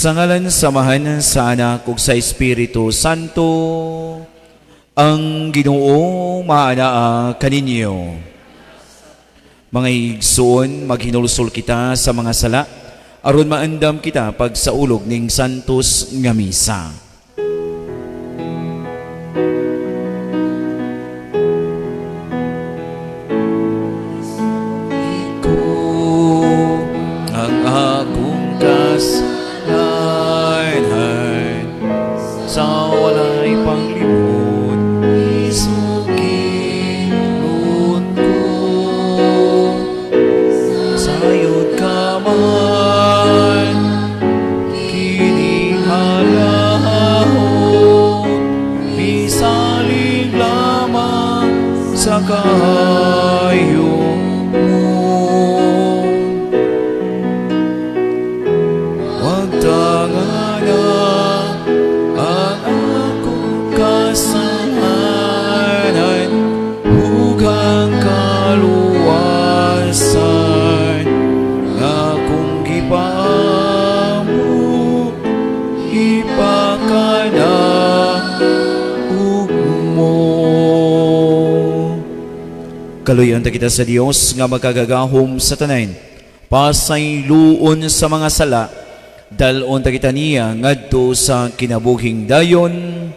Sa ngalan sa Amahan, sa Anak ug sa Espiritu Santo, ang Ginoo maanaa kaninyo. Mga igsoon, maghinulsol kita sa mga sala aron maandam kita pagsaulog ning Santos nga Misa. Ko ang akong kasalanan sa walay panglimot, isugilon ko. Sayod ka man kining halahon, misalig lamang sa kaayo mo. Wag tangana ang akong kasalanan, ug ang kaluwasan nga akong gipaamo, ipakanaog mo. Kaluyan ta kita sa Dios nga makagagahom sa tanan, pasayloon sa mga sala, dal-on ta kita niya ngadto sa kinabuhing dayon.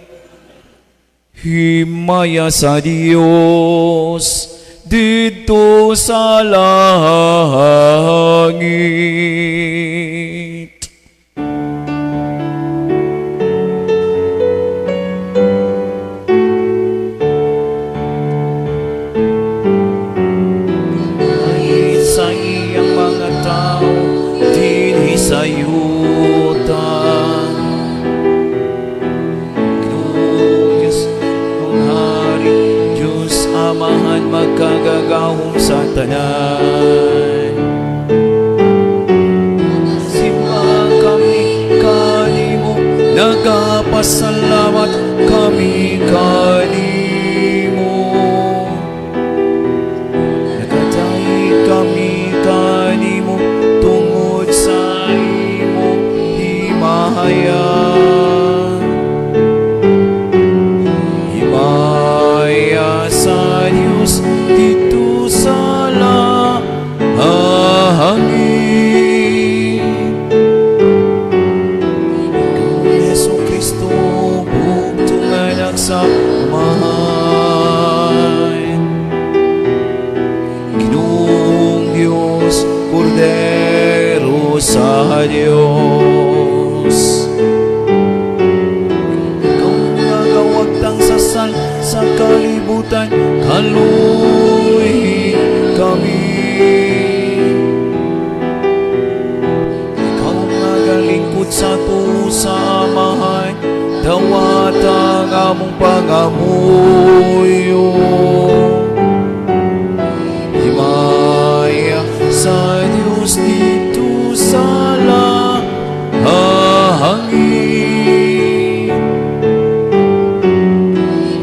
Himaya sa Dios didto sa langit. Kahit sa iyang mga tao dinhi sa yuta. Ginoong Diyos, ang Hari, Diyos Amahan, magkagagahom sa tanan. Simba kami kanimo, nagapasalamat kami kanimo. Nagadaig kami kanimo tungod sa imong himaya. Himaya sa Diyos didto sa langit. Ikaw, Jesu Kristo, bugtong anak sa Amahan. Ginoong Diyos, Kordero sa Diyos. Ikaw nga gawagtang sa sal sa kalibutan, kaluhi kami. Ikaw nga galingkod sa tuo sa Amahan, dawata ang among pangamuyo. Himaya sa Diyos didto sa langit.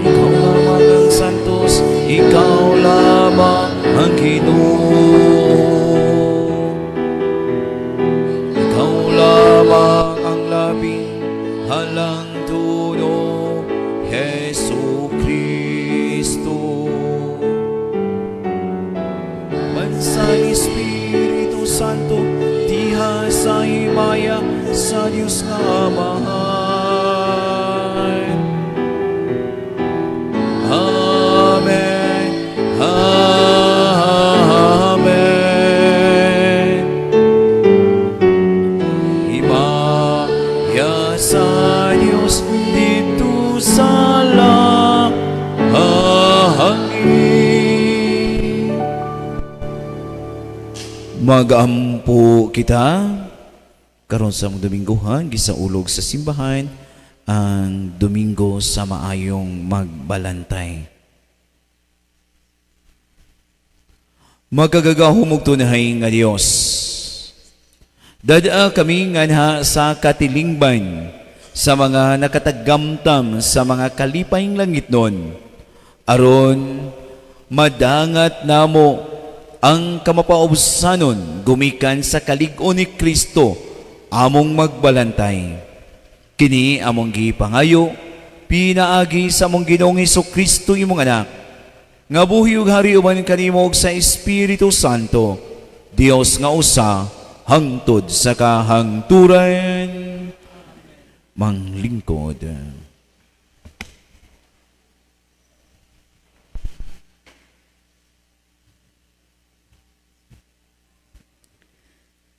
Ikaw lamang ang santos, ikaw lamang ang Ginoo. Ikaw lamang ang labing halang duno, Jesu Kristo. Man sa Espiritu Santo, diha sa himaya sa Dios nga Amahan. Amen. Amen. Himaya sa Dios didto sa langit. Magampo kita karon sa among Dominggohan, gisaulog sa simbahan ang Domingo sa maayong magbalantay. Magagagahom og tunay nga Dios, dada kami nganha sa katilingban sa mga nakatagamtam sa mga kalipayng langit nun, aron madangat namo ang kamapaubsanon gumikan sa kalig-on ni Kristo among magbalantay. Kini among gipangayo pinaagi sa among Ginoong Kristo, imong anak, nga buhi ug hari uban kanimo ug sa Espiritu Santo, Dios nga usa hangtod sa kahangturan. Manglingkod.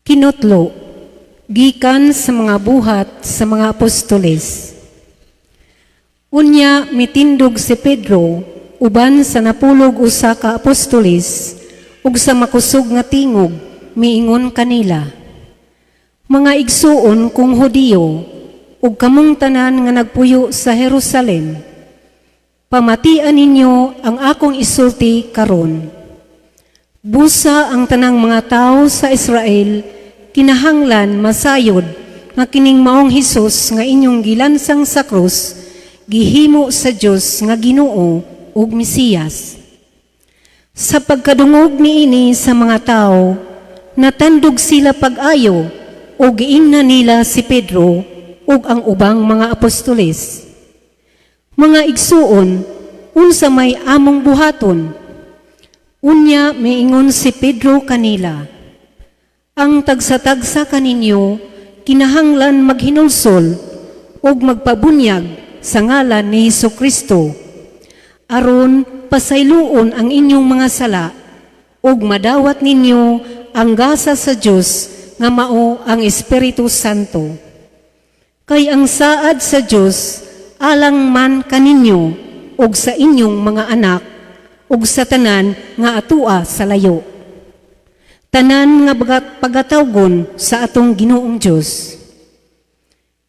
Kinutlo, gikan sa mga buhat sa mga apostoles. Unya mitindog si Pedro uban sa 11 ka apostoles ug sa makusog nga tingog miingon kanila: "Mga igsuon kong Hudiyo ug kamong tanan nga nagpuyo sa Jerusalem, pamatian ninyo ang akong isulti karon. Busa ang tanang mga tawo sa Israel kinahanglan masayod nga kining maong Hesus nga inyong gilansang sa krus, gihimo sa Dios nga Ginoo ug Mesiyas." Sa pagkadungog niini sa mga tawo, natandog sila pag-ayo ug giingnan nila si Pedro ug ang ubang mga apostoles: "Mga igsuon, unsa may among buhaton?" Unya miingon si Pedro kanila: "Ang tagsa-tagsa kaninyo kinahanglan maghinulsol ug magpabunyag sa ngalan ni Hesus Kristo aron pasayloon ang inyong mga sala ug madawat ninyo ang gasa sa Dios nga mao ang Espiritu Santo. Kay ang saad sa Dios alang man kaninyo ug sa inyong mga anak ug sa tanan nga atua sa layo, tanan nga pagatawgon sa atong Ginoong Dios."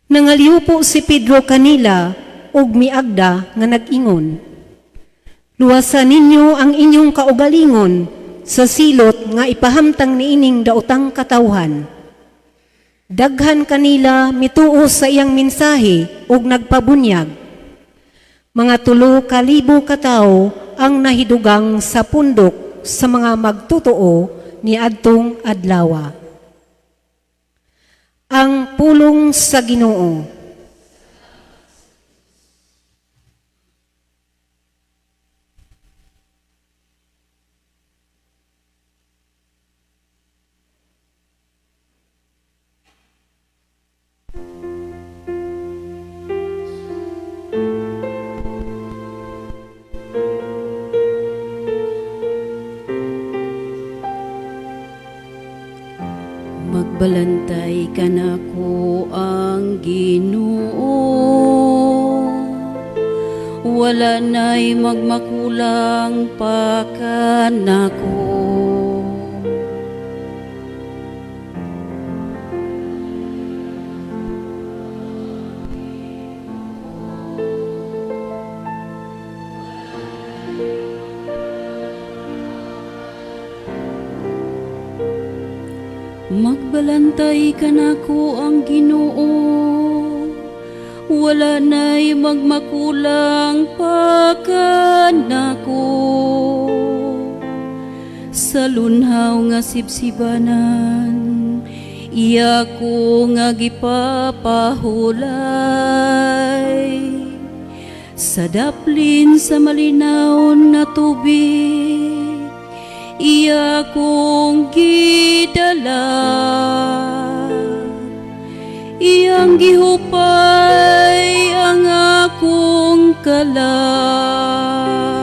Nangaliwpo si Pedro kanila ug miagda nga nag-ingon: "Luwasa ninyo ang inyong kaugalingon sa silot nga ipahamtang niining daotang katawhan." Daghan kanila mituo sa iyang mensahe ug nagpabunyag. Mga 3,000 ka tawo ang nahidugang sa pundok sa mga magtutoo niadtong adlawa. Ang pulong sa Ginoo. Magbalantay kanako ang Ginoo, wala na'y magmakulang pa kanako. Magbalantay kanako ang Ginoo, wala na'y magmakulang pa kanako. Sa lunhaw nga sibsibanan, iya ko nga gipapahulay. Sa daplin sa malinaw na tubig, iya kong gidala. Iyang gihupay ang akong kalag.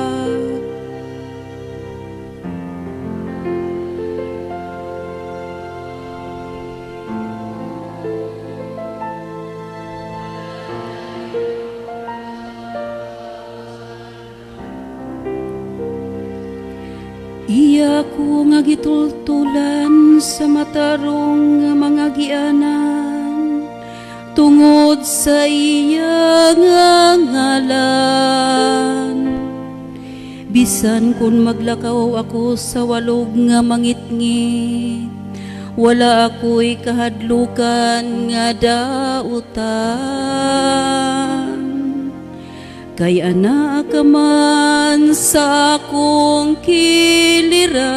Iya ko nga gitultulan sa matarong nga mga gianan, tungod sa iya nga ngalan. Bisan kun maglakaw ako sa walog nga mangitngit, wala ako'y kahadlukan nga dautan. Kay anaa ka man sa akong kiliran,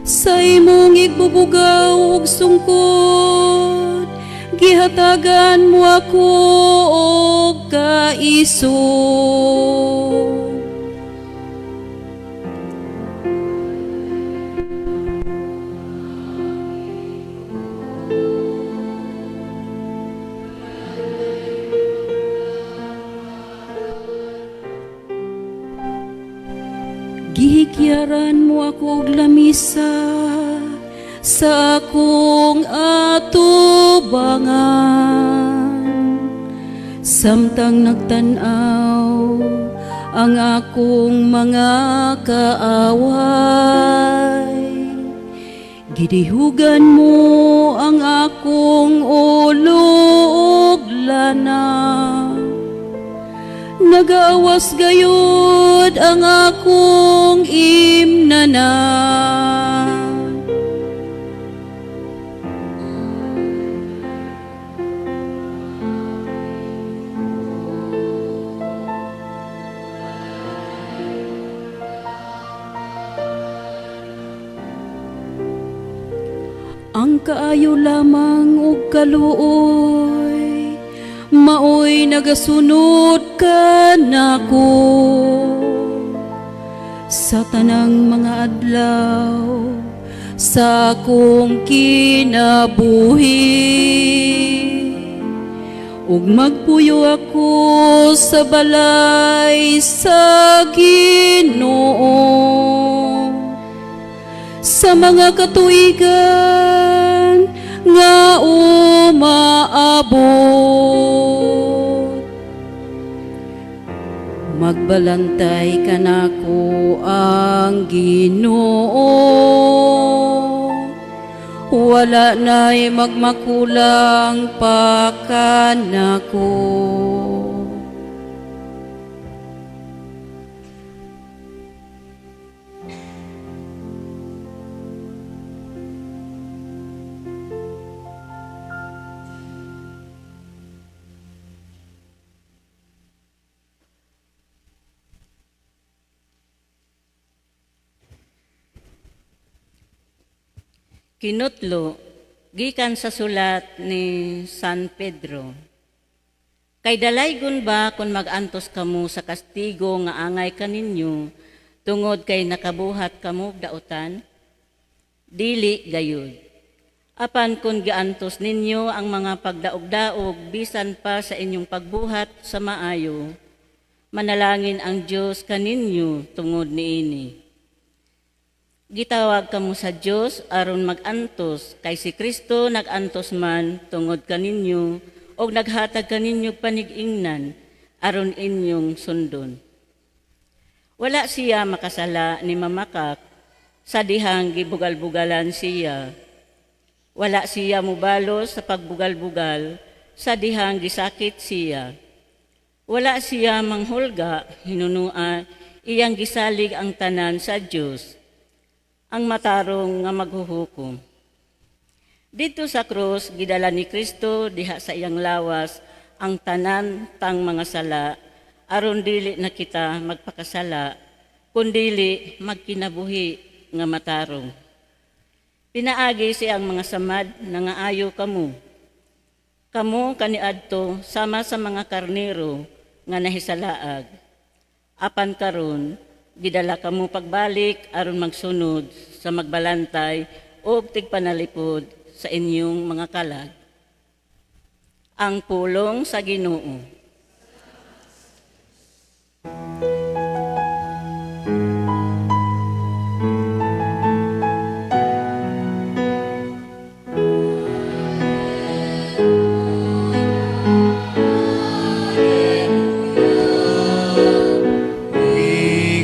Sa imong igbubugaw ug sungkod, gihatagan mo ako og kaisog. Gihikyaran mo ako og lamisa sa akong atubangan, samtang nagtan-aw ang akong mga kaaway. Gidihugan mo ang akong ulo ug lana. Nagawas gayud ang akong imnana. Ang kaayo lamang ug kaluoy maoy nagasunod kanako sa tanang mga adlaw sa akong kinabuhi, ug magpuyo ako sa balay sa Ginoo sa mga katuigan nga umaabot. Magbalantay kanako ang Ginoo, wala na'y magmakulang pa kanako. Kinutlo, gikan sa sulat ni San Pedro. Kay dalaygon ba kung magantos kamo sa kastigo nga angay kaninyo tungod kay nakabuhat kamo dautan? Dili gayud. Apan kung giantos ninyo ang mga pagdaog-daog bisan pa sa inyong pagbuhat sa maayo, manalangin ang Dios kaninyo tungod niini. Gitawag kamo sa Dios aron magantos kay si Kristo nagantos man tungod kaninyo og naghatag kaninyo panig-ingnan aron inyong sundon. Wala siya makasala ni mamakak sa dihang gibugal-bugalan siya. Wala siya mubalos sa pagbugal-bugal sa dihang gisakit siya. Wala siya manghulga hinunua iyang gisalig ang tanan sa Dios, ang matarong nga maghuhukom. Dito sa krus, gidala ni Kristo diha sa iyang lawas ang tanan tang mga sala, aron dili na kita magpakasala, kundili magkinabuhi nga matarong. Pinaagi siyang mga samad na ngaayo kamo. Kamo kaniadto sama sa mga karnero nga nahisalaag. Apan karon gidala kamo pagbalik aron magsunod sa magbalantay og tigpanalipod sa inyong mga kalag. Ang pulong sa Ginoo.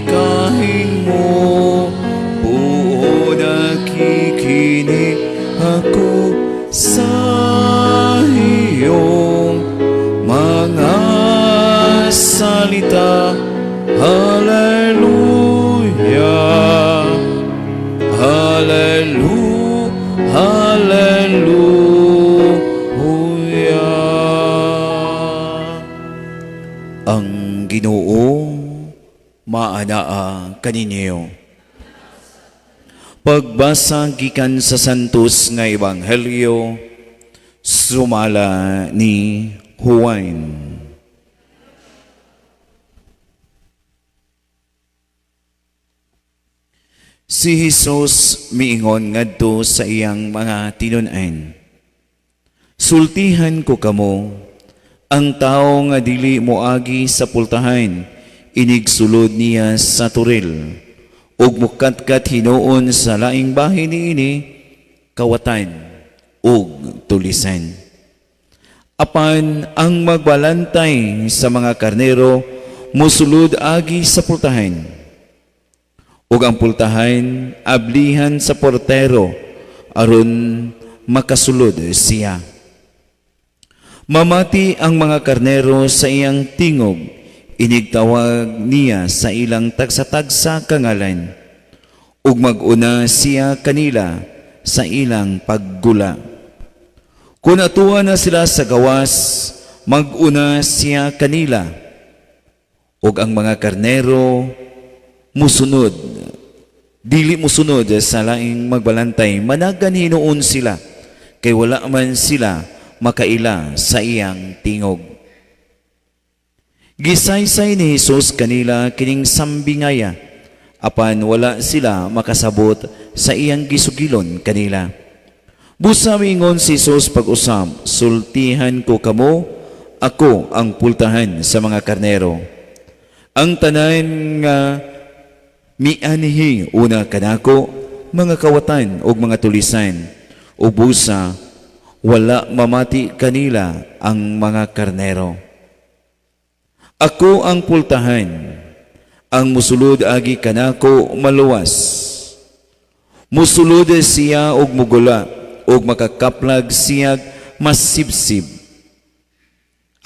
Ikahin mo, buo nakikinig ako sa iyong mga salita. Hallelujah, hallelujah, hallelujah. Ang Ginoo maanaa kaninyo. Pagbasa gikan sa Santos nga Ebanghelyo sumala ni Juan. Si Jesus miingon ngadto sa iyang mga tinun-an, "Sultihan ko kamo, ang tawo nga dili moagi sa pultahan, inigsulod niya sa toril, ug mukatkat hinuon sa laing bahin niini, kawatan ug tulisan. Apan ang magbalantay sa mga karnero musulod agi sa pultahan. Ug ang pultahan ablihan sa portero aron makasulod siya. Mamati ang mga karnero sa iyang tingog, inigtawag niya sa ilang tagsa-tagsa kangalan, ug mag-una siya kanila sa ilang paggula. Kung atuwa na sila sa gawas, mag-una siya kanila, ug ang mga karnero musunod, dili musunod sa laing magbalantay, managan hinuon sila, kay wala man sila makaila sa iyang tingog." Gisaysay ni Jesus kanila kining sambingaya, apan wala sila makasabot sa iyang gisugilon kanila. Busa miingon si Jesus pag-usab, "Sultihan ko kamo, ako ang pultahan sa mga karnero. Ang tanan nga mianhi una kanako, mga kawatan ug mga tulisan, ubusa wala mamati kanila ang mga karnero. Ako ang pultahan, ang musulod agi kanako maluwas. Musulod siya og mugula, og makakaplag siya masibsib.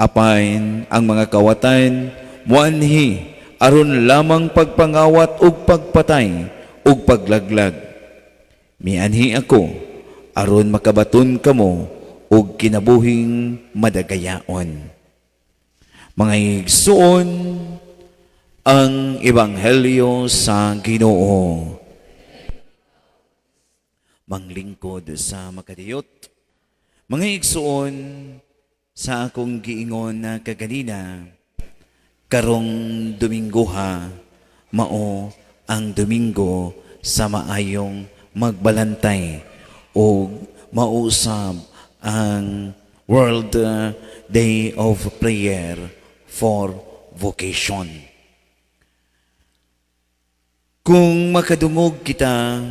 Apan ang mga kawatan muanhi aron lamang pagpangawat ug pagpatay ug paglaglag. Mianhi ako aron makabaton kamo og kinabuhing madagayaon." Mga igsuon, ang Ebanghelyo sa Ginoo. Manglingkod sa makadiyot. Mga igsuon, sa akong giingon na kaganina, karong Domingoha, mao ang Domingo sa maayong magbalantay o mausab ang World Day of Prayer for Vocation. Kung makadungog kita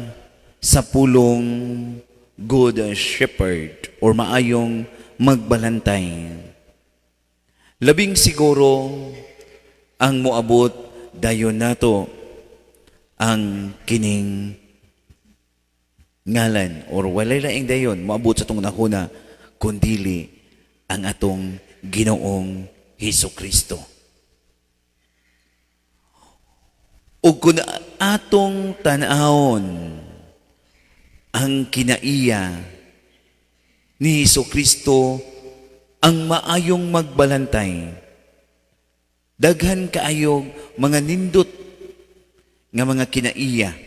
sa pulong Good Shepherd or maayong magbalantay, labing siguro ang moabot dayon nato ang kining ngalan or walay laing dayon moabot sa atong hunahuna kundili ang atong Ginoong Hesus Kristo. Ug kun atong tan-awon ang kinaiya ni Hesus Kristo ang maayong magbalantay, daghan kaayog mga nindot nga mga kinaiya,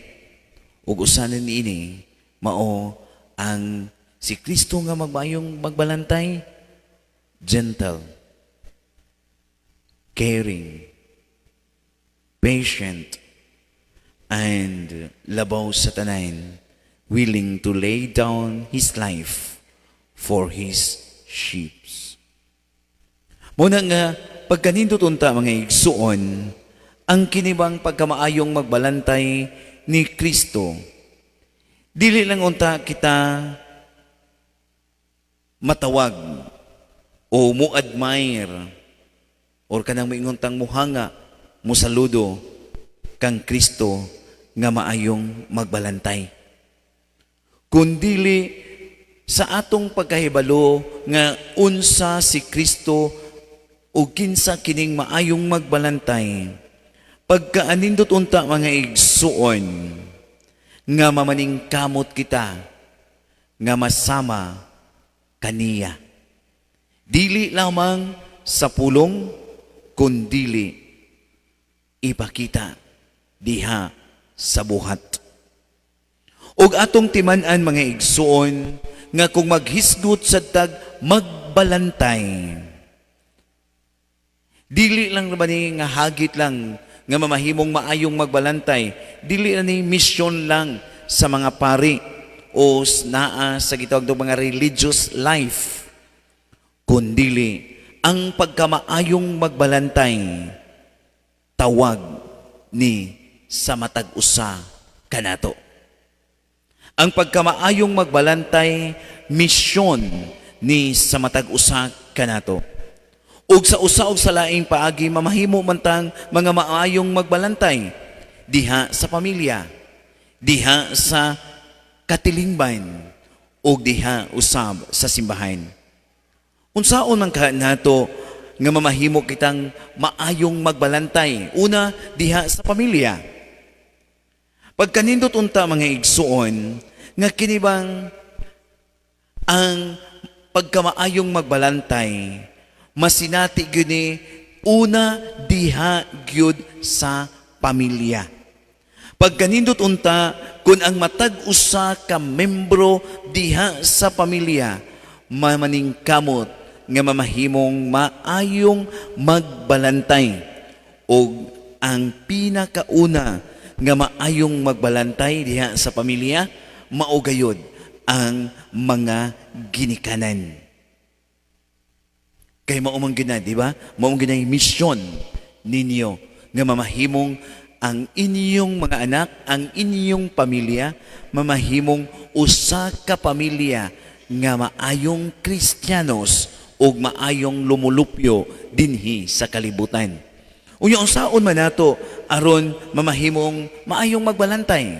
ug usanan niini mao ang si Kristo nga magmaayong magbalantay, gentle, caring, patient, and labaw sa tanan, willing to lay down his life for his sheep. Muna nga, pagkanindot unta mga igsuon, ang kinibang pagkamaayong magbalantay ni Kristo, dili lang unta kita matawag o mo-admire or kanang maingon tang muhanga, musaludo kang Kristo nga maayong magbalantay. Kundili sa atong pagkahibalo nga unsa si Kristo o kinsa kining maayong magbalantay, pagkaanindot unta mga igsuon nga mamaningkamot kita nga masama kaniya. Dili lamang sa pulong, kundili ipakita diha sa buhat. Ug atong timan-an, mga igsuon, nga kung maghisgot sa tag magbalantay, dili lang ba ni nga hagit lang nga mamahimong maayong magbalantay, dili na ni misyon lang sa mga pari o naa sa gitawag ng mga religious life, kundili ang pagkamaayong magbalantay tawag ni sa matag usa kanato. Ang pagkamaayong magbalantay, misyon ni sa matag usa kanato. Ug sa usa og sa laing paagi, mamahimo man tang mga maayong magbalantay diha sa pamilya, diha sa katilingban, ug diha usab sa simbahan. Unsaon man ka nato nga mamahimo kitang maayong magbalantay? Una, diha sa pamilya. Pagkanindot unta, mga igsuon, nga kinibang ang pagkamaayong magbalantay masinati gyud ni una diha gyud sa pamilya. Pagkanindot unta kung ang matag usa ka membro diha sa pamilya mamaningkamot nga mamahimong maayong magbalantay, og ang pinakauna nga maayong magbalantay diha sa pamilya mao gayod ang mga ginikanan. Kay mao man gina, di ba? Mao man gina yung misyon ninyo nga mamahimong ang inyong mga anak, ang inyong pamilya, mamahimong usa ka pamilya nga maayong Kristiyanos ug maayong lumulupyo dinhi sa kalibutan. Unya, unsaon man nato aron mamahimong maayong magbalantay?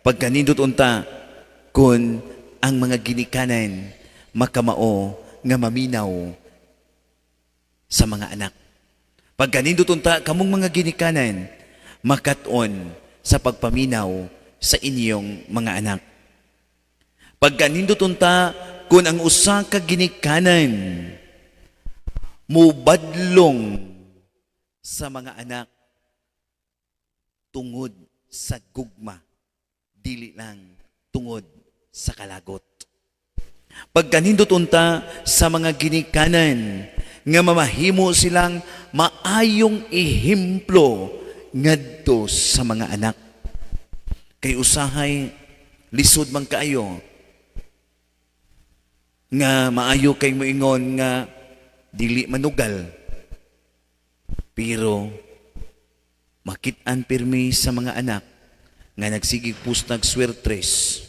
Pagkanindot unta kun ang mga ginikanan makamao nga maminaw sa mga anak. Pagkanindot unta kamong mga ginikanan makat-on sa pagpaminaw sa inyong mga anak. Pagkanindot unta kung ang usa ka ginikanan mubadlong sa mga anak tungod sa gugma, dili lang tungod sa kalagot. Pagkanindot unta sa mga ginikanan nga mamahimo silang maayong ehemplo ngadto sa mga anak. Kay usahay lisod man kaayo nga maayo kay moingon nga dili manugal. Pero makit-an pirmi sa mga anak nga nagsigig pustag swertres.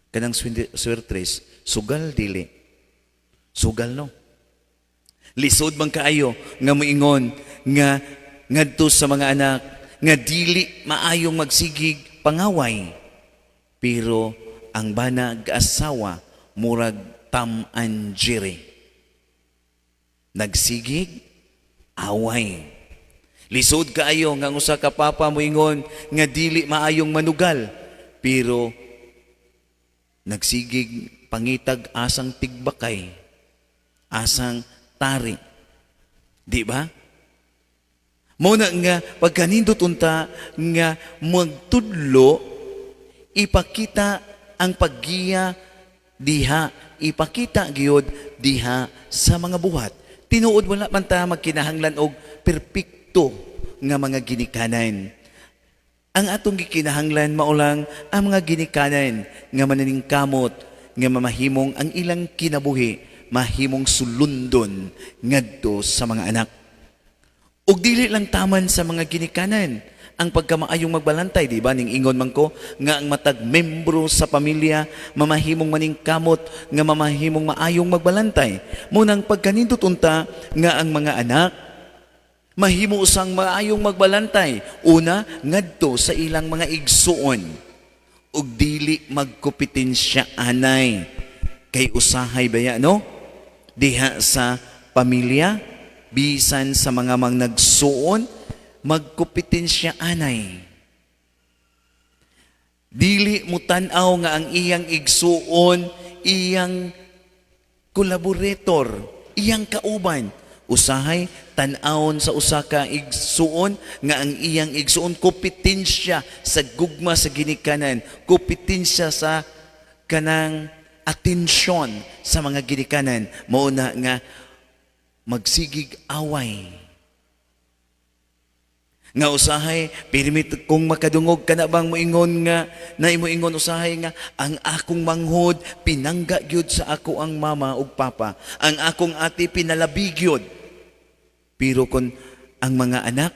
Kanang swertres, sugal dili? Sugal, no? Lisod man kaayo nga moingon nga ngadto sa mga anak nga dili maayong magsigig pangaway. Pero ang bana asawa murag Tom and Jerry. Nagsigig away. Lisod kaayo nga ang usa ka papa moingon nga dili maayong manugal, pero nagsigig pangitag asang tigbakay, asang tari. Di ba? Mao na nga pagkanindot unta nga magtudlo, ipakita ang paggiya diha, ipakita gyud diha sa mga buhat. Tinuod, wala man ta magkinahanglan og perpekto nga mga ginikanan. Ang atong gikinahanglan mao lang ang mga ginikanan nga mananingkamot nga mamahimong ang ilang kinabuhi mahimong sulundon ngadto sa mga anak. Ug dili lang taman sa mga ginikanan ang pagkamaayong magbalantay, di ba? Ning ingon man ko nga ang matag membro sa pamilya mamahimong maningkamot nga mamahimong maayong magbalantay. Mao nang pagkanindot unta nga ang mga anak mahimo usang maayong magbalantay. Una, ngadto sa ilang mga igsuon ug dili magkompetensya anay. Kay usahay baya, no? Diha sa pamilya, bisan sa mga mang nagsuon, magkompetensya anay. Dili mo tan-aw nga ang iyang igsuon, iyang collaborator, iyang kauban. Usahay tan-awon sa usa ka igsuon nga ang iyang igsuon kompetensya sa gugma sa ginikanan, kompetensya sa kanang atensyon sa mga ginikanan, mao na nga magsigig away. Nga usahay, pirmit kung makadungog ka na bang moingon nga, na moingon usahay nga, ang akong manghod, pinangga gyud sa ako ang mama ug papa. Ang akong ate pinalabi gyud. Pero kung ang mga anak,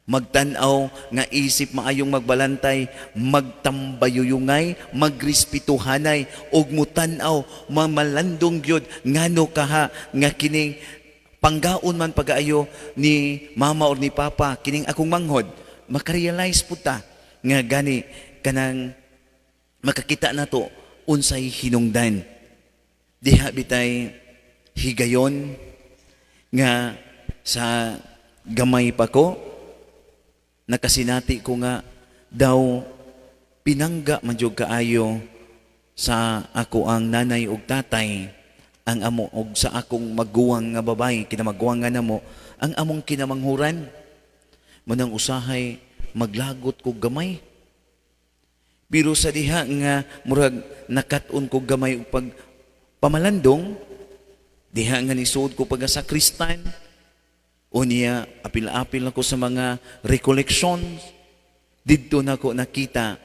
magtan-aw nga isip maayong magbalantay, magtambayuyungay, magrespetuhanay, ug mutan-aw, mamalandong gyud, ngano kaha nga kining panggaon man pag-aayo ni mama or ni papa, kining akong manghod, makarealize pud ta nga gani kanang makakita nato unsay hinungdan. Diha bitay higayon nga sa gamay pa ko, nakasinati ko nga daw pinangga man jud kaayo sa ako ang nanay ug tatay ang amo og sa akong maguwang nga babae, kinamaguwangan namo ang among kinamanghuran. Manang usahay maglagot ko gamay, pero sa diha nga murag nakat-on ko gamay og pag pamalandong, diha nga nisuod ko pag sakristan, unya apil-apil ako sa mga recollections, didto nako nakita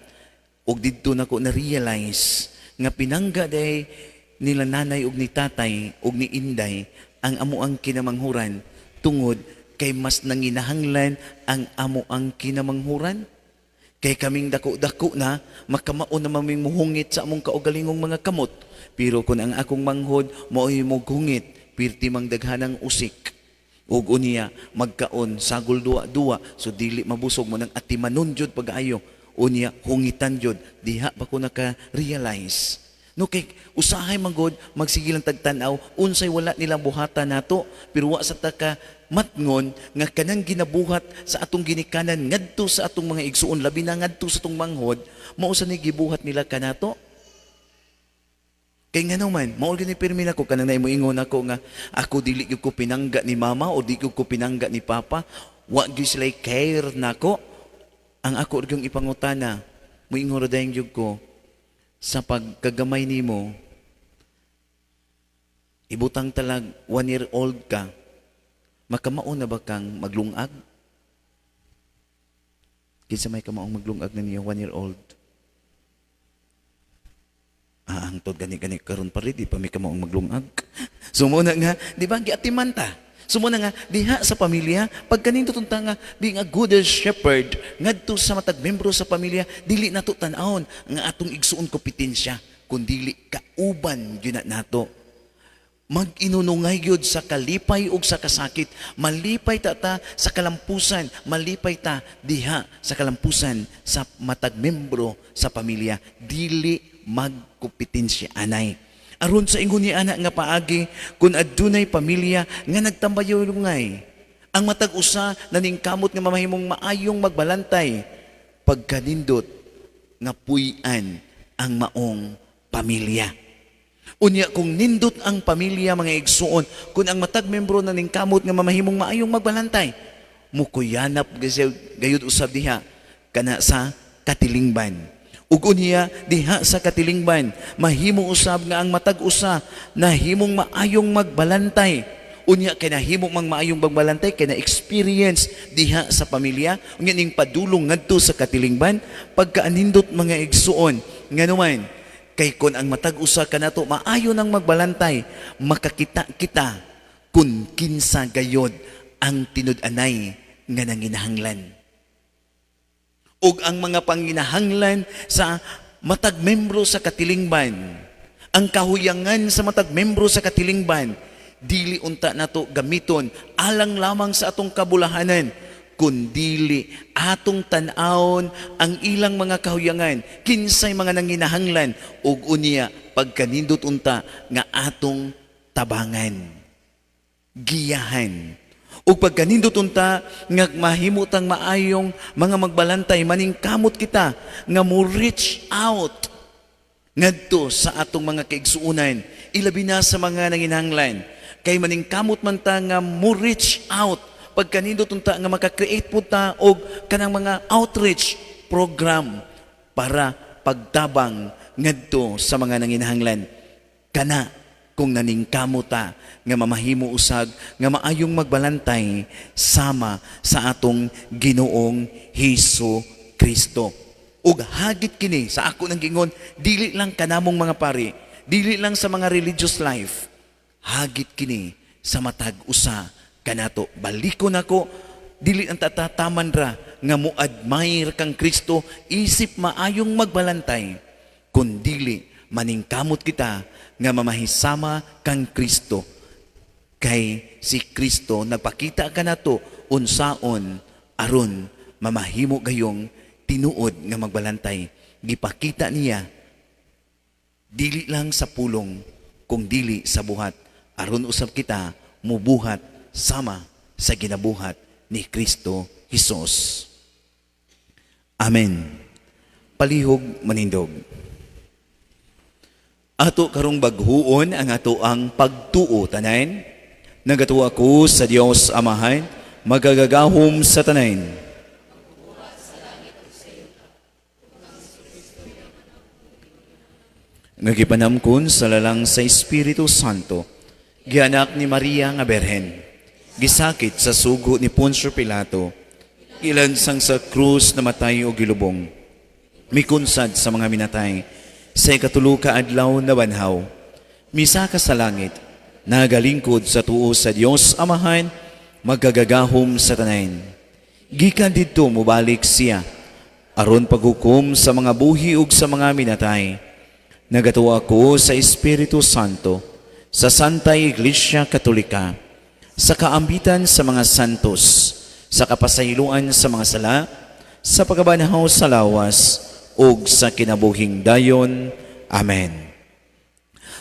ug didto nako na-realize nga pinangga day nila nanay ug ni tatay ug ni inday ang amo ang kinamanghuran tungod kay mas nanginahanglan ang amo ang kinamanghuran. Kay kaming dako-dako na, makamao na maming muhungit sa among kaugalingong mga kamot. Pero kung ang akong manghod mao'y mughungit, pirti mang daghanang usik. Ug unya magkaon sagol duwa-duwa, so dili mabusog mo nang atimanon jud pag-ayo. Unya hungitan jud, diha pa ko naka-realize. No, kay usahay man gud magsige lang tagtan-aw unsay wala nilang buhatan nato, pero wa sa taka matngon nga kanang ginabuhat sa atong ginikanan ngadto sa atong mga igsuon, labi na ngadto sa atong manghod, mao sa ni gibuhat nila kanato. Kay ngano man, mao gani pirmi nako kanang naimo ingon ako nga ako dili gyud ko pinangga ni mama o di gyud ko pinangga ni papa, wa gyud sila care nako. Ang ako gyud ipangutana, moingon ra dayon gyud ko sa pagkagamay nimo, ibutang talag 1 year old ka, makamao na ba kang maglungag? Kinsa may kamaong maglungag na niyo 1 year old? Ah, ang tod gani-gani karon pa rin, di pa may kamaong maglungag. So mao na nga, di ba, giatiman ta. So mao na nga, diha sa pamilya, pagkanindot unta nga, being a good shepherd, ngadto sa matag membro sa pamilya, dili nato tan-awon nga atong igsuon kompetensya, kundili kauban gyud na nato. Mag-inunungay gyud sa kalipay ug sa kasakit. Malipay ta ta sa kalampusan, malipay ta diha sa kalampusan sa matag membro sa pamilya, dili magkompetensya anay. Aron sa ingon ni ana nga paagi, kung adunay pamilya nga nagtambayungay, ang matag usa naningkamot nga mamahimong maayong magbalantay, pagkanindot nga puy-an ang maong pamilya. Unya kung nindot ang pamilya, mga igsuon, kung ang matag membro na ningkamot nga mamahimong maayong magbalantay, mukuyanap gayud usab diha kana sa katilingban. Ug unya diha sa katilingban, mahimo usab nga ang matag usa nahimong maayong magbalantay. Unya kay nahimo mang maayong magbalantay kay na experience diha sa pamilya, unya ning padulong ngadto sa katilingban, pagkaanindot, mga igsuon, nganuman kay kon ang matag usa kanato maayo nang magbalantay, makakita kita kun kinsa gayod ang tinud-anay nga nanginahanglan. Ug ang mga panginahanglan sa matag membro sa katilingban, ang kahuyangan sa matag membro sa katilingban, dili unta nato gamiton alang lamang sa atong kabulahanan, kundili atong tan-awon ang ilang mga kahuyangan, kinsay mga nanginahanglan, ug unya pagkanindot unta nga atong tabangan, giyahan. Ug pagkanindot unta nga mahimutang maayong mga magbalantay, maningkamot kita nga mo reach out ngadto sa atong mga kaigsuonan, ilabi na sa mga nanginahanglan. Kay maningkamot man ta nga mo reach out, pagkanindot unta nga maka-create pud ta og kanang mga outreach program para pagtabang ngadto sa mga nanginahanglan. Kana kung naningkamot ta nga mamahimo usag nga maayong magbalantay sama sa atong Ginoong Hesus Kristo. Ug hagit kini sa ako nang gingon, dili lang kanamong mga pari, dili lang sa mga religious life, hagit kini sa matag usa kanato. Balikon nako, dili ang tatataman ra nga mo-admire kang Kristo isip maayong magbalantay, kun dili maningkamot kita nga mamahisama kang Kristo. Kay si Kristo nagpakita kanato unsaon aron mamahimo gayong tinuod nga magbalantay. Gipakita niya dili lang sa pulong kung dili sa buhat, aron usab kita mubuhat sama sa ginabuhat ni Kristo Hesus. Amen. Palihog manindog. Ato karong baghuon ang ato ang pagtuo tanan. Nagatuo ako sa Dios Amahan, magagagahom sa tanan. Nga gipanamkon sa lalang sa Espiritu Santo, gianak ni Maria nga Berhen, gisakit sa sugo ni Poncio Pilato, gilansang sa krus, namatay o gilubong, mikunsad sa mga minatay, sa ikatulo ka adlaw nabanhaw, misaka sa langit, nagalingkod sa tuo sa Dios Amahan, magagagahom sa tanan. Gikan didto mobalik siya, aron paghukom sa mga buhi ug sa mga minatay. Nagatuo ako sa Espiritu Santo, sa Santa Iglesia Katolika, sa kaambitan sa mga santos, sa kapasayloan sa mga sala, sa pagkabanhaw sa lawas, ug sa kinabuhing dayon. Amen.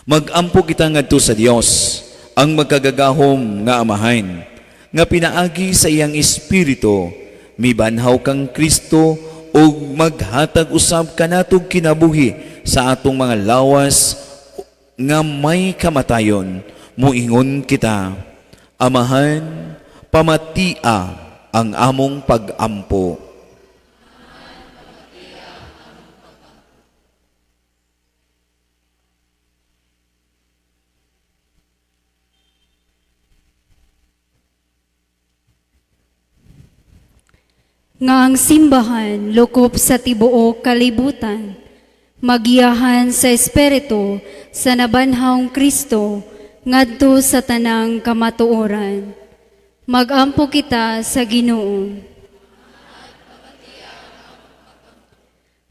Magampo kita ngadto sa Dios, ang magkagagahom nga Amahan, nga pinaagi sa iyang Espiritu, mibanhaw kang Kristo ug maghatag usab kanatog kinabuhi sa atong mga lawas nga may kamatayon. Muingon kita, Amahan, pamatia ang among pagampo. Nga ang simbahan lukop sa tibuok kalibutan, magiyahan sa Espiritu sa nabanhawng Kristo ngadto sa tanang kamatuoran. Magampo kita sa Ginoo.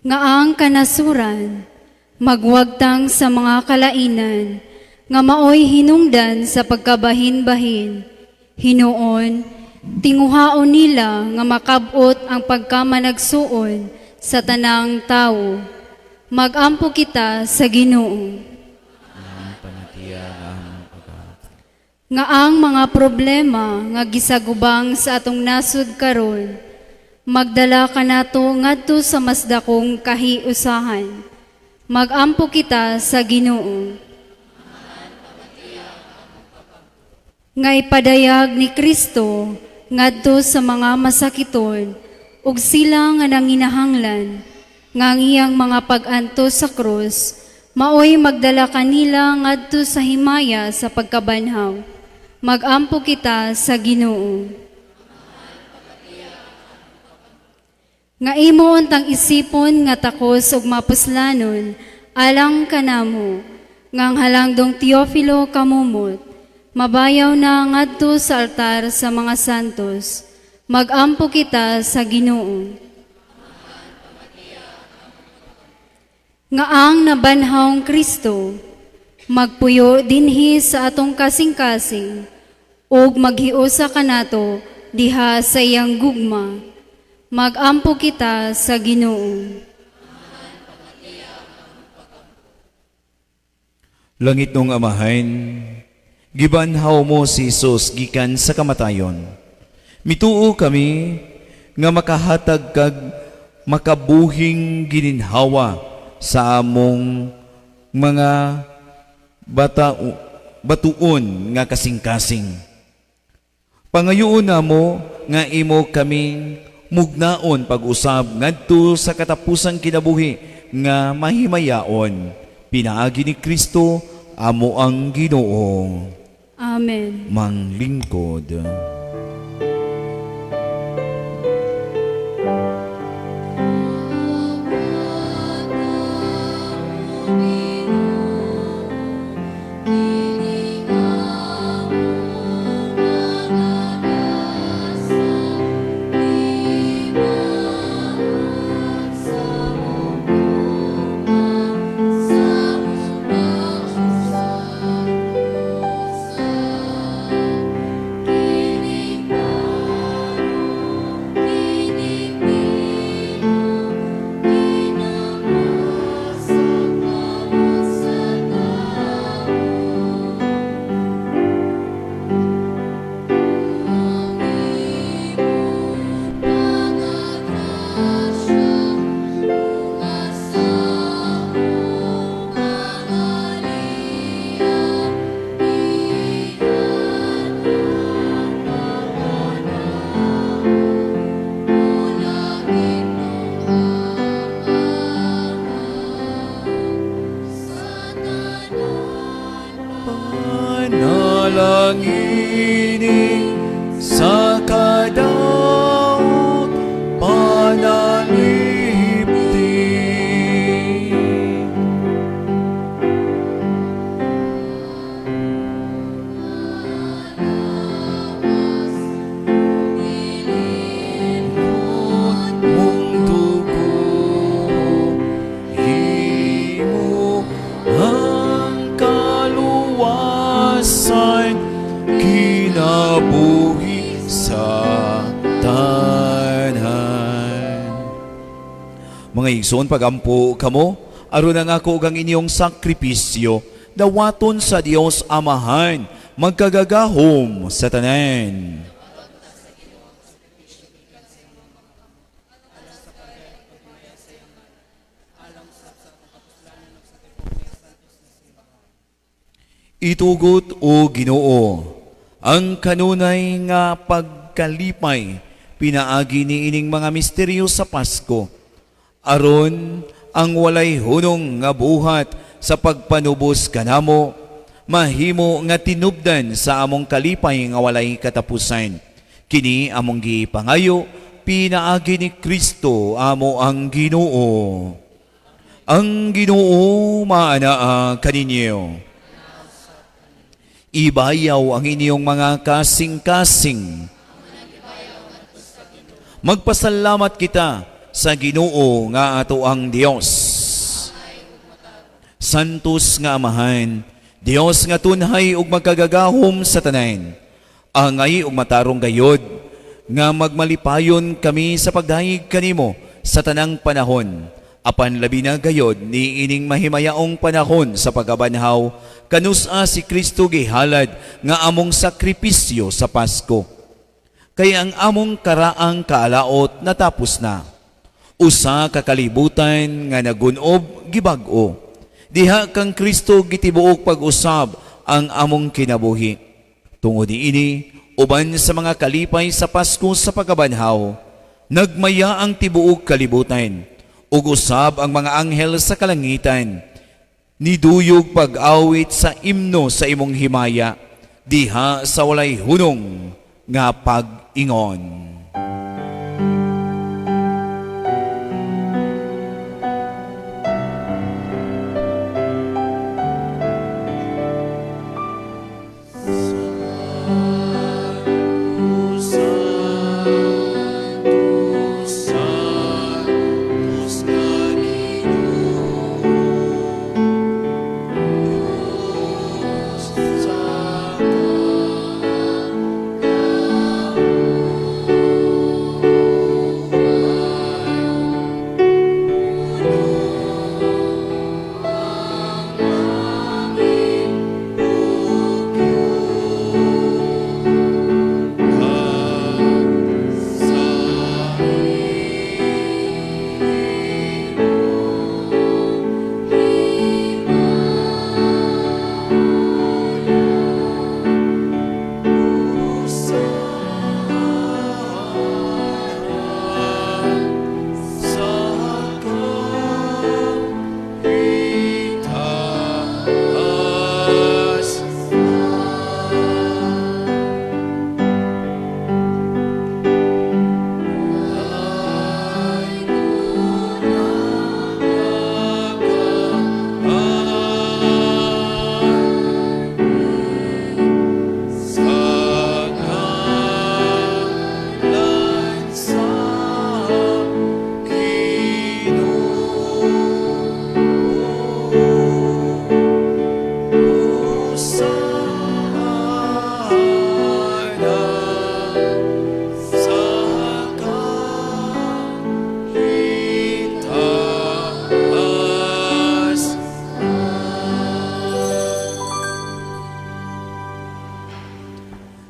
Nga ang kanasuran magwagtang sa mga kalainan nga maoy hinungdan sa pagkabahin-bahin. Hinuon, tinguhaon nila nga makabot ang pagkamanagsuon sa tanang tawo. Magampo kita sa Ginoo. Nga ang mga problema nga gisagubang sa atong nasod karon, magdala kanato ngadto sa mas dakong kahiusahan. Magampo kita sa Ginoo. Nga ipadayag ni Kristo ngadto sa mga masakiton ug sila nga nanginahanglan nga ang iyang mga pag-antos sa krus maoy magdala kanila ngadto sa himaya sa pagkabanhaw. Magampo kita sa Ginoo. Nga imo untang isipon nga takos ug mapuslanon alang kanamo nga ang halangdong Teofilo kamumot mabayaw na ngadto sa altar sa mga santos. Magampo kita sa Ginoo. Nga ang nabanhawng Kristo magpuyo dinhi sa atong kasing-kasing ug maghiusa kanato diha sa iyang gugma. Magampo kita sa Ginoo. Langit nung Amahan, gibanhaw mo si Jesus gikan sa kamatayon. Mituo kami nga makahatag kag makabuhing gininhawa sa among mga batuon nga kasing-kasing. Pangayoon namo nga imo kaming mugnaon pag-usab ngadto sa katapusang kinabuhi nga mahimayaon. Pinaagi ni Kristo amo ang Ginoo. Amen. Manglingkod. Panalangini sa kadaot panalipti. Mong dugo, himo ang kaluwasan, kinabuhi sa tanan. Mga igsoon, pagampo kamo, aron ang ako ug ang inyong sakripisyo, dawaton sa Dios Amahan, magkagagahom sa tanan. Itugot o Ginoo ang kanunay nga pagkalipay pinaagi ni ining mga misteryo sa Pasko, aron ang walay hunong nga buhat sa pagpanubos kanamo mahimo nga tinubdan sa among kalipay nga walay katapusan. Kini among gipangayo pinaagi ni Kristo amo ang Ginoo. Ang Ginoo maanaa kaninyo. Ibayaw ang inyong mga kasing-kasing. Magpasalamat kita sa Ginoo nga ato ang Dios. Santos nga Amahan, Dios nga tunhay ug magkagagahom sa tanan, angay ug matarong gayod nga magmalipayon kami sa pagdayeg kanimo sa tanang panahon. Apan labi na gayod ni ining mahimayaong panahon sa pagkabanhaw, kanusa si Kristo gihalad nga among sakripisyo sa Pasko. Kay ang among karaang kaalaot natapos na. Usa ka kalibutan nga nagunob gibag-o. Diha kang Kristo gitibuok pag-usab ang among kinabuhi. Tungod niini, uban sa mga kalipay sa Pasko sa pagkabanhaw, nagmaya ang tibuok kalibutan, ug usab ang mga anghel sa kalangitan. Niduyog pag-awit sa imno sa imong himaya, diha sa walay hunong nga pag-ingon.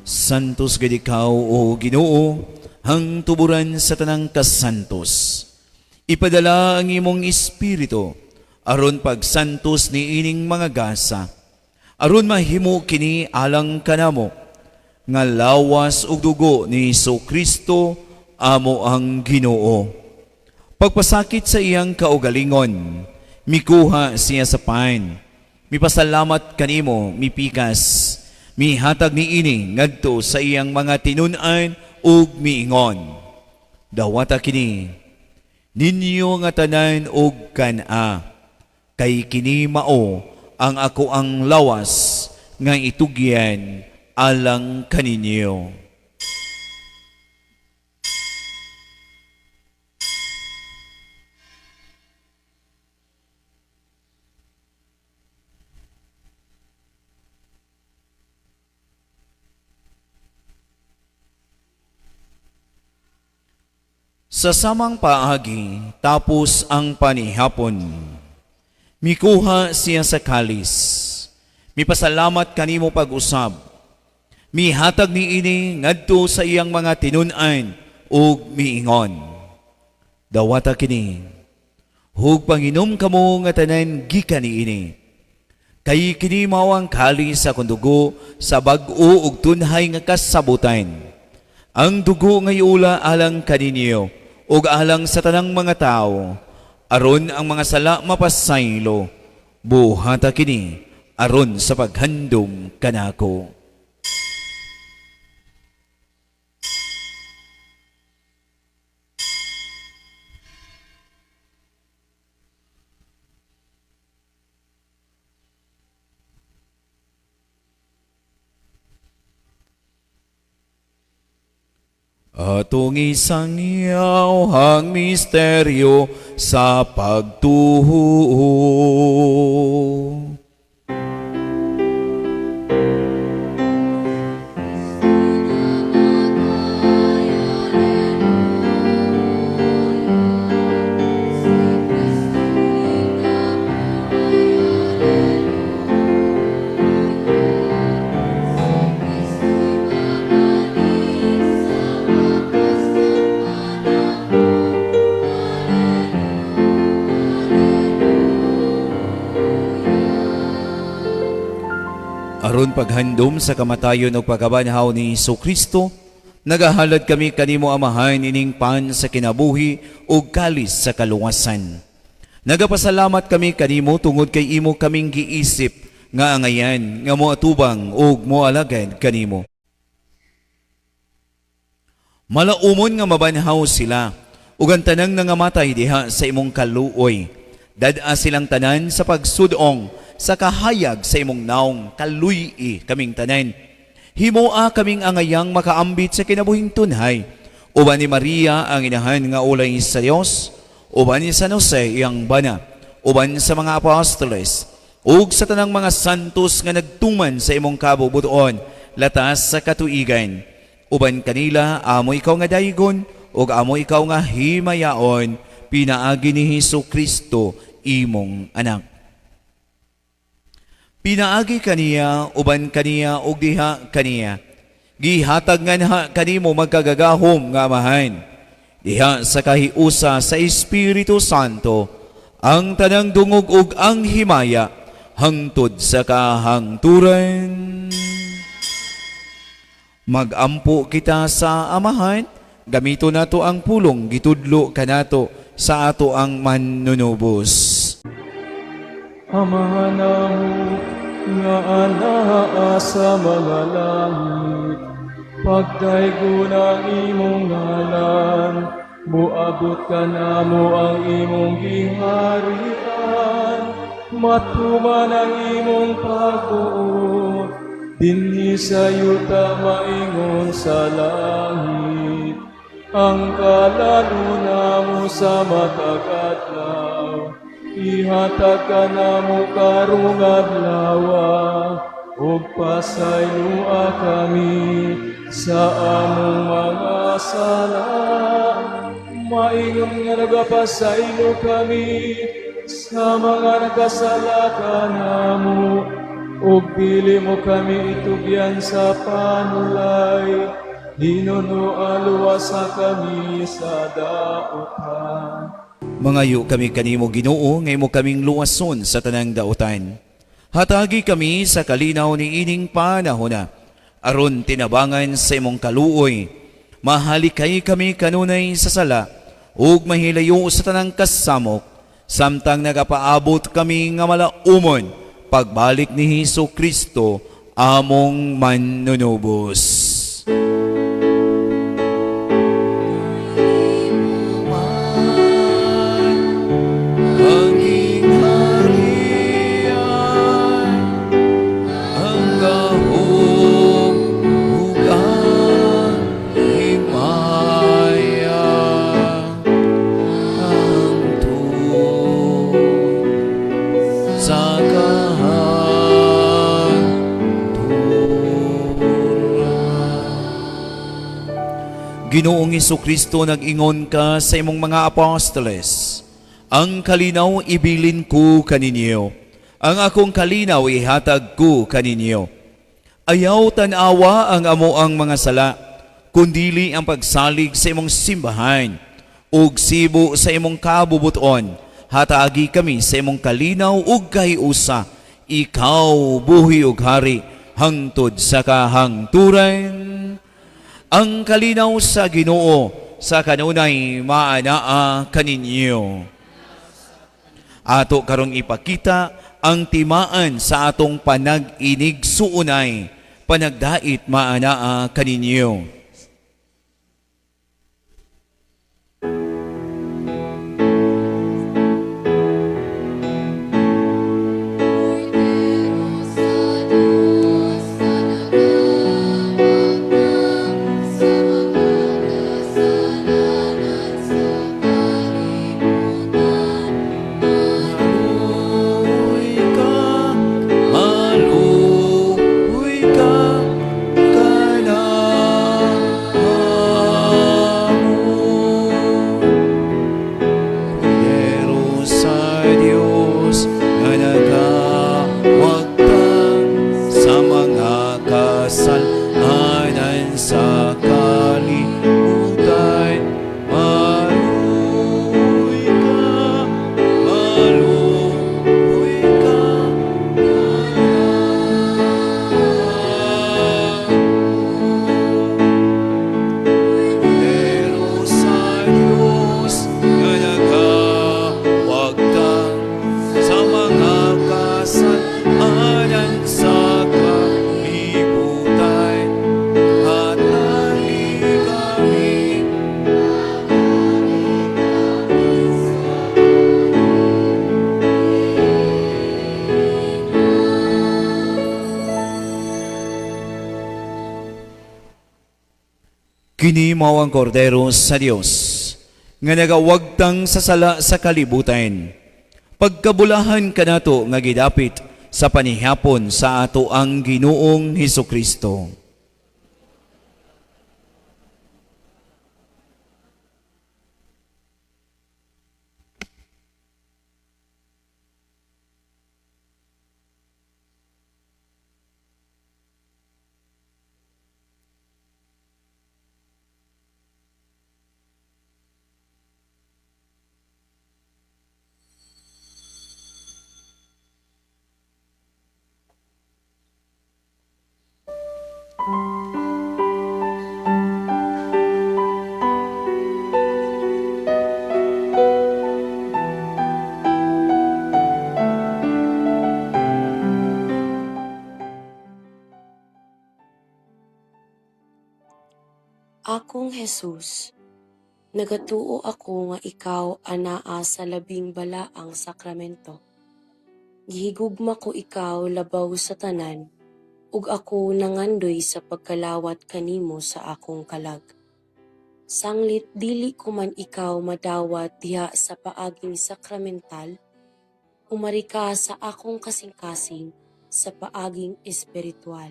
Santos gid ikaw, O Ginoo, ang tuburan sa tanang kasantos. Ipadala ang imong espiritu aron pagsantos ni ining mga gasa, aron mahimo kini alang kanamo nga lawas ug dugo ni Hesus Kristo amo ang Ginoo. Pagpasakit sa iyang kaugalingon, mikuha siya sa pan, mipasalamat kanimo, mipikas, mihatag ni ini ngadto sa iyang mga tinun-an ug miingon: "Dawata kini ninyo nga tanan og kan-a, kay kini mao ang ako ang lawas nga itugyan alang kaninyo." Sa samang paagi, tapos ang panihapon, mikuha siya sa kalis, mipasalamat kanimo pag-usab, mihatag ni ini ngadto sa iyang mga tinun-an ug miingon: "Dawata kini, hug panginom kamo nga tanan gikan niini. Kay kini mao ang kalis sa akong dugo sa bag-o ug tunhay nga kasabutan. Ang dugo nga iula alang kaninyo ug alang sa tanang mga tawo, aron ang mga sala mapasaylo. Buhata kini aron sa paghandom kanako." Atong isangyaw ang misteryo sa pagtuo. Aron paghandom sa kamatayon ug pagkabanhaw ni Hesus Kristo, nagahalad kami kanimo, Amahan, ining pan sa kinabuhi ug kalis sa kaluwasan. Nagapasalamat kami kanimo tungod kay imo kaming giisip nga angayan nga moatubang ug moalagad kanimo. Malaumon nga mabanhaw sila ug ang tanang nangamatay diha sa imong kaluoy. Dad-a silang tanan sa pagsudong sa kahayag sa imong naong, kaluy-i kaming tanan. Himoa kaming angayang makaambit sa kinabuhing tunhay. Uban ni Maria ang inahan nga ulay sa Dios, uban ni San Jose iyang bana, uban sa mga apostoles, ug sa tanang mga santos nga nagtuman sa imong kabubuton, latas sa katuigan. Uban kanila amo ikaw nga daygon, ug amo ikaw nga himayaon, pinaagi ni Hesus Kristo imong anak. Pinaagi kaniya, uban kaniya, ug diha kaniya. Gihatag nganha kanimo magkagagahom nga Amahan. Diha sa kahiusa sa Espiritu Santo, ang tanang dungog ug ang himaya, hangtod sa kahangturan. Magampo kita sa Amahan, gamito nato ang pulong gitudlo kanato sa ato ang manunubos. Amahan namo nga anaa sa mga langit, pagdaygon ang imong ngalan, moabot kanamo ang imong giharian, matuman ang imong pagbuot, dinhi sa yuta maingon sa langit. Ang kalalo namo sa matag adlaw, ihatag kanamo karong adlaw, ug pasayloa kami sa among mga sala, maingon nga nagapasaylo kami sa mga nakasala kanamo, Ug dili mo kami itugyan sa panulay, hinunoa luwasa kami sa dautan. Mangayo kami kanimo, Ginoo, nga imo kaming luwason sa tanang dautan. Hatagi kami sa kalinaw ni ining panahona, aron tinabangan sa imong kaluoy. Mahalikay kami kanunay sa sala, ug mahilayo sa tanang kasamok, samtang nagapaabot kami nga malaumon, pagbalik ni Hesus Kristo, among manunubos. Ang gingharian, ang gahom, ug ang himaya, hangtod sa kahangturan. Ginoong Kristo, nag-ingon ka sa imong mga apostoles, "Ang kalinaw ibilin ko kaninyo, ang akong kalinaw ihatag ko kaninyo. Ayaw tan-awa ang amoang mga sala, kundili ang pagsalig sa imong simbahan, ug sibo sa imong kabubuton, hatagi kami sa imong kalinaw ug kahiusa, ikaw buhi ug hari hangtod sa kahangturan." Ang kalinaw sa Ginoo sa kanunay maanaa kaninyo. Ato karong ipakita ang timaan sa atong panag-inigsuonay, panagdait maanaa kaninyo. Maluoy ka, maluoy ka, kanamo. Kordero sa Dios nga nagawagtang sa mga kasalanan sa kalibutan. Maluoy ka, maluoy ka, kanamo. Kordero sa Dios nga nagawagtang sa mga kasalanan sa kalibutan. Hatagi kami. Kini mao ang kordero sa Dios nga nagawagtang sa sala sa kalibutan. Pagkabulahan kanato nga gidapit sa panihapon sa ato ang Ginoong Hesus Kristo. Akong Jesus, nagatuo ako nga ikaw anaa sa labing balaang sakramento. Gihigugma ko ikaw labaw sa tanan, ug ako nangandoy sa pagkalawat kanimo sa akong kalag. Sanglit dili ko man ikaw madawat diha sa paaging sakramental, umari ka sa akong kasing-kasing sa paaging espiritual.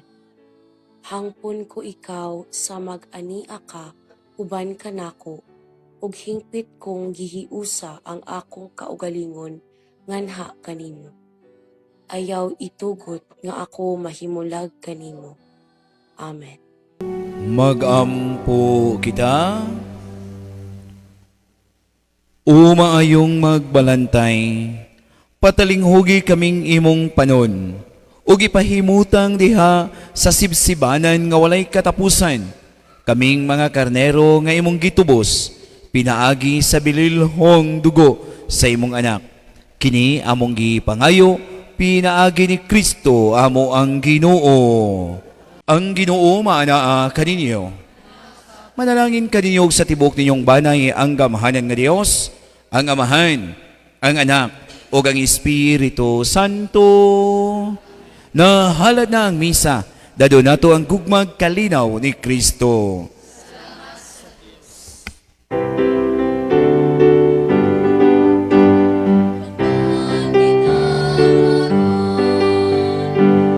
Hangpon ko ikaw sa mag-ania ka uban kanako, ug hingpit kong gihiusa ang akong kaugalingon nganha kanimo. Ayaw itugot nga ako mahimulag kanimo. Amen. Magampo kita. O maayong magbalantay, patalinghugi kaming imong panon, ug ipahimutang diha sa sibsibanan nga walay katapusan, kaming mga karnero nga imong gitubos, pinaagi sa bililhong dugo sa imong anak. Kini among gipangayo, pinaagi ni Kristo amo ang Ginoo. Ang Ginoo maanaa kaninyo. Manalangin kaninyo sa tibok ninyong banay ang gamhanan nga Dios, ang Amahan, ang Anak, ug ang Espiritu Santo. Nahalad na ang misa, dado nato ang gugmag kalinaw ni Kristo.